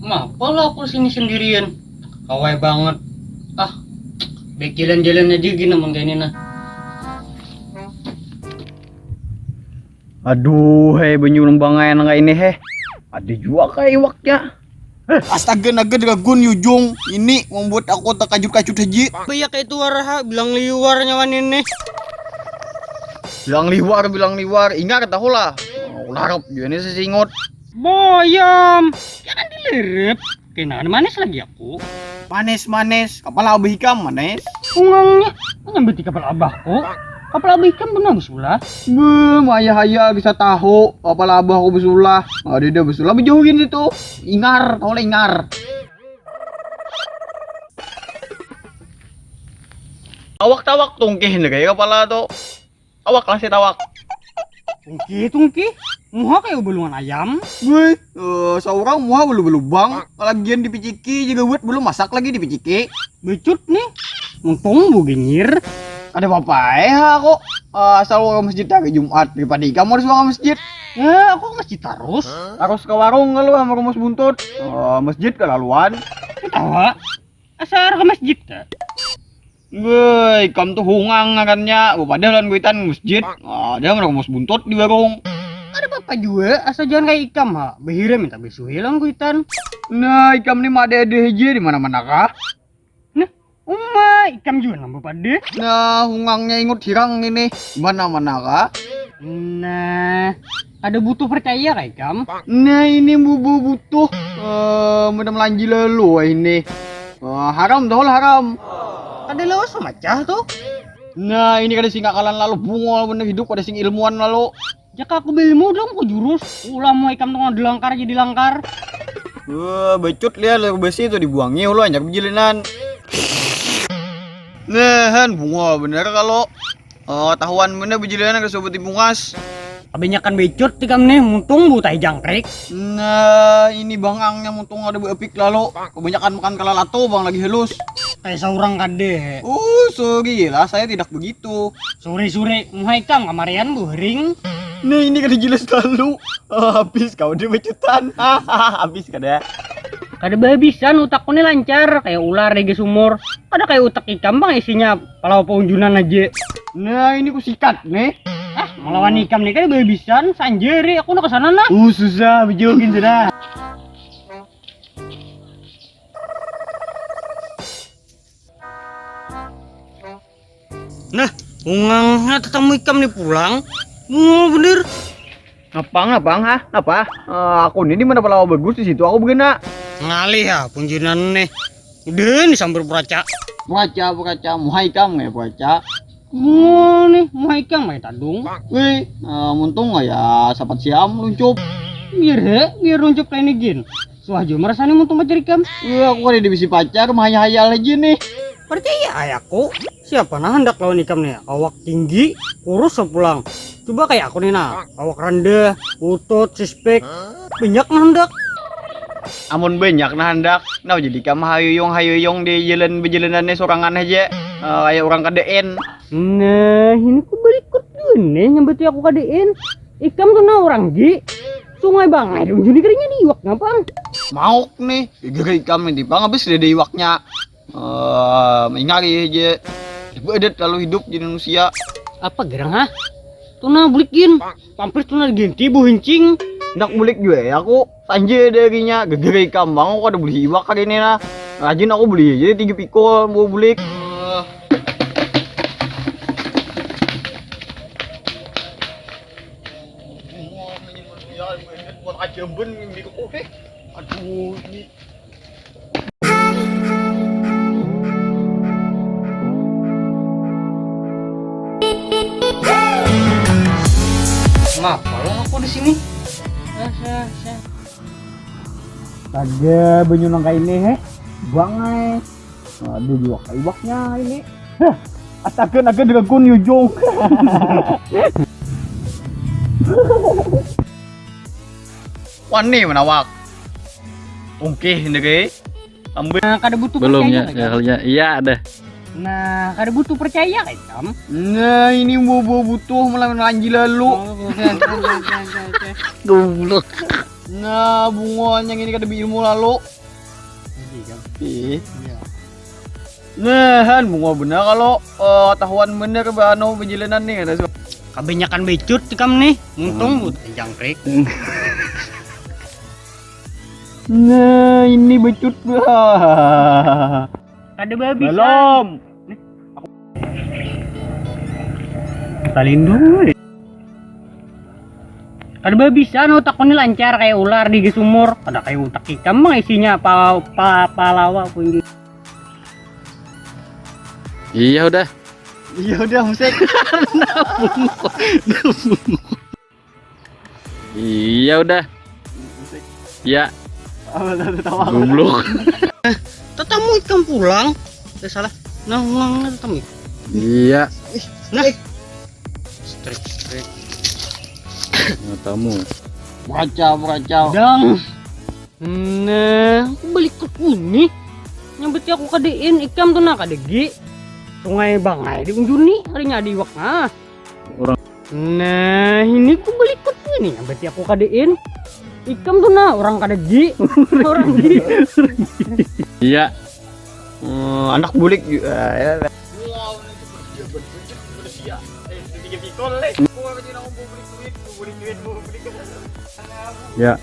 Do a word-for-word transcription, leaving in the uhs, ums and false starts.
Mapa lah aku sini sendirian? Kawai banget. Ah, baik jalan-jalan aja gini namun kayak ini nah. Aduh, hei, banyu lembangai nang kayak ini, heh. Ada juga kayak iwaknya. Astaga, naga dragon yujung. Ini membuat aku terkajut-kajut haji. Banyak kayak itu waraha, bilang liwar nyawa ini. Bilang liwar, bilang liwar. Ingat tahu lah. Larap juga ini sesingut. Boyam. Ya kan dilerep. Kena manis lagi aku. Manis, manis. Kepala abah ikam manis. Ungangnya. Nyambeti kepala abahku. Kepala abah ikam benar besulah. Beuh, ayah ayah bisa tahu kepala abahku besulah. Ada dia besulah, berjauhin itu. Ingar, tahu lah ingar. Awak tawak tungkih nih kayak kepala tuh. Awak lah si tawak. Tungki, tungki. Muha kayak balungan ayam. Wih, eh, seorang muha belum lubang. Lagian dipiciki juga buat belum masak lagi dipiciki. Becut nih. Untung bu genyir. Ada apa-apa eh aku. Eh, asal orang masjid hari Jumat daripada kamu harus orang masjid. Ya, aku masjid terus. Harus ke warung kalau sama rumus buntut. Eh, masjid kelaluan. Ketawa. Asal ke masjid ta. Woi, ikam tuh hungang ngarannya. Padahal lawan kuitan masjid. Ada mana rumus buntut di warung. Ada apa jua, asal jangan kayak ikam ha. Bahira minta bisuhi lawan kuitan. Nah, ikam nih made ada aja di mana-mana kah? Nah, uma ikam juga nambah pada. Nah, hungangnya ingut hirang ini. Mana-mana kah? Nah, ada butuh percaya kayak ikam. Nah, ini bubu butuh. Eh, mudah melanji lalu ini. Eh, haram dah haram. Ada lawas macah tuh. Nah, ini kada sing akalan lalu bungol bener hidup kada sing ilmuwan lalu. Jaka aku beilmu dong ku jurus. Ulah mau ikam tengah dilangkar aja dilangkar. Wah, becut lihat lalu besi itu dibuangi ulah banyak bejilinan. Nah, han bungol bener kalau. Oh, tahuan bener bejilinan ke sobat bungas. Kebanyakan becut tikam nih, muntung bu tai jangkrik. Nah, ini bangangnya muntung ada beepik lalu. Kebanyakan makan kalalato bang lagi halus. Kayak seorang kade. Oh, sorry lah, saya tidak begitu. Sore-sore muha ikam kamarian buhring. Nih ini kada jelas lalu. Oh, habis kau di becutan. Habis kada. Kada bahabisan utakku nih lancar kayak ular di sumur. Ada kayak utak ikam bang isinya palawa paunjunan aja. Nah ini ku sikat nih. Ah, melawan ikam nih kada bahabisan sanjari aku nak kesana nah. Uh susah bejokin sudah. Nah, ungangnya tetamu ikam nih pulang. Bunga bener. Ngapang, ngapang, ha? Napa? Eh, aku ini di mana pelawa bagus di situ aku begena. Ngalih ya, punjinan nih. Udah nih sambil peraca. Peraca, peraca, muhai kam kayak peraca. Bunga nih, muhai kam kayak tadung. Wih, eh, muntung kayak sapat siam luncup. Biar he, biar luncup kayak ini gin. Suah jua merasani muntung pacar ikam. Wih, aku kada bisi pacar, mahayal-hayal aja nih. Percaya ay aku, siapa nah handak lawan ikam nih? Awak tinggi, kurus sapulang. Coba kayak aku nih nah, awak rendah, utut, sispek. Banyak nah handak. Amun banyak nah handak, nah jadi ikam hayuyung-hayuyung di jalan bejalanannya sorangan aja. Eh, kayak orang kadeen. Nah, ini ku berikut dulu nih nyambati aku kadeen. Ikam tuh nah orang gi. Sungai bangai dong juni kerinya di iwak ngapang. Mauk nih, gara ikam nih, Bang, habis sudah ada iwaknya. Eh, ingari aja. Ibu adat lalu hidup di manusia. Apa gerang ha? Tuna bulik gin. Pampir tuna ganti bu hincing. Ndak bulik juga ya aku. Tanje darinya gegeri kambang aku kada beli iwak hari ini nah. Rajin aku beli aja tiga pikul bu bulik. Aduh ini. Ngapa lo aku di sini? Ada banyu nang kaini heh. Bangai. Ada juga iwaknya ini. Heh. Astaga naga dragon yujung. Wani menawak. Ungkih ini ke. Ambil. Nah, kada butuh belum ya, ya, ya, iya ada. Nah, kada butuh percaya kan, Cam? Nah, ini buah-buah butuh malah lanji lalu. Oh, oke, oke, oke, oke, oke. Goblok. Nah, bunganya ini kada beilmu lalu. Jadi kan. Ih. Iya. Nah, han bungul benar kalau eh, ketahuan benar ba anu bejalanan nih ada. Kebanyakan becut ikam nih, muntung jangkrik. Nah, ini becut bah. Kada babisan. Belum. Talindung. Kada babisan utak ni lancar kayak ular di sumur. Kada kayak utak ikam mah isinya pa, pa, palawa pun. Iya udah. Iya udah musik. Iya udah. Ya, Apa tadi tawa? goblok. Tetamu ikam pulang. Eh salah. Nah, ulang tetamu. Iya. Nah. Strik strik. Matamu. Baca baca. Dang. Nah, aku balik ke sini. Nyambut aku kadein ikam tuh nah kadegi. Sungai Bangai di Unjuni, harinya ada iwak nah. Orang. Nah, ini ku balik ke sini nyambut aku kadein. Ikam tuh nah orang kadegi. Orang di. Iya. Hmm, anak bulik juga ya. Ya.